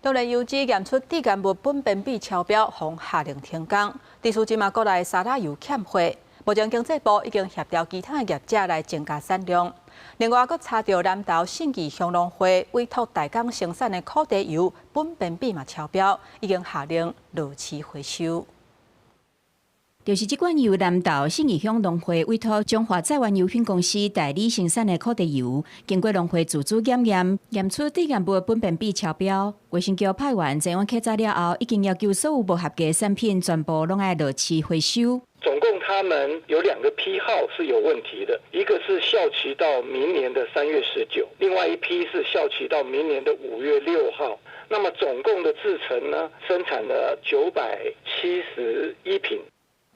中煉油脂驗出致癌物苯苯比超標，予下令停工。致使這馬國內沙拉油欠貨，目前經濟部已經協調其他業者來增加產量。另外，閣查著南投信義鄉農會委託大港生產的苦茶油苯苯比嘛超標，已經下令落市回收。就是這罐由南投信義鄉農會委託中華載源油品公司代理生產的苦茶油，經過農會自主檢驗，驗出致癌物苯苯比超標。衛生局派員前往稽查了後，已經要求所有無合格產品全部攏愛落市回收。總共他們有兩個批號是有問題的，一個是效期到明年的3月19，另外一批是效期到明年的5月6號。那麼總共的製程呢，生產了971瓶。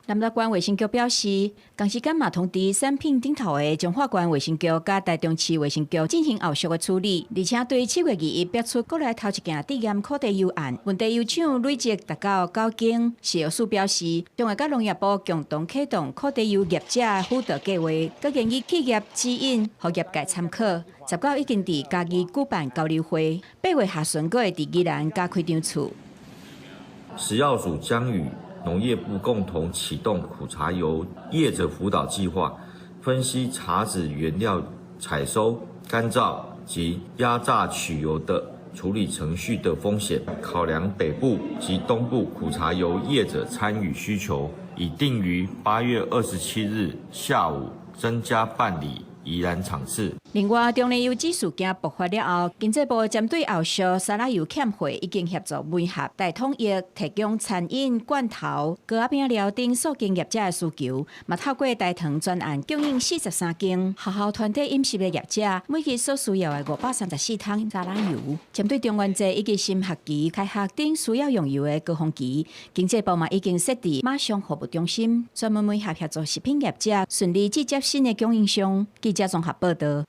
南投縣衛生局表示，同時間嘛通知產品頂頭的彰化縣衛生局佮台中市衛生局進行後續的處理，而且對7月21爆出國內頭一件致癌苦茶油案，問題油廠累積達到九間。食藥署表示，將會佮農業部共同啟動苦茶油業者輔導計劃，閣建議企業指引，予業界參考。19已經佇嘉義舉辦交流會，8月下旬閣會佇宜蘭加開場次。食藥署將與農業部共同啟動苦茶油業者輔導計劃，分析茶籽原料採收、乾燥及壓榨取油的處理程序的風險，考量北部及東部苦茶油業者參與需求，已定於8月27日下午增加辦理宜蘭場次。另外，中煉油脂事件爆發了後，經濟部針對後續沙拉油欠貨，已經協助媒合大統益提供餐飲罐頭、糕仔餅料等塑形業者的需求，嘛透過大糖專案供應43間學校團體飲食的業者，每日所需要的534桶沙拉油。針對中元節以及新學期開學等需要用油的高峰期，經濟部嘛已經設置馬上服務中心，專門媒合協助食品業者順利接接新的供應商。記者綜合報道。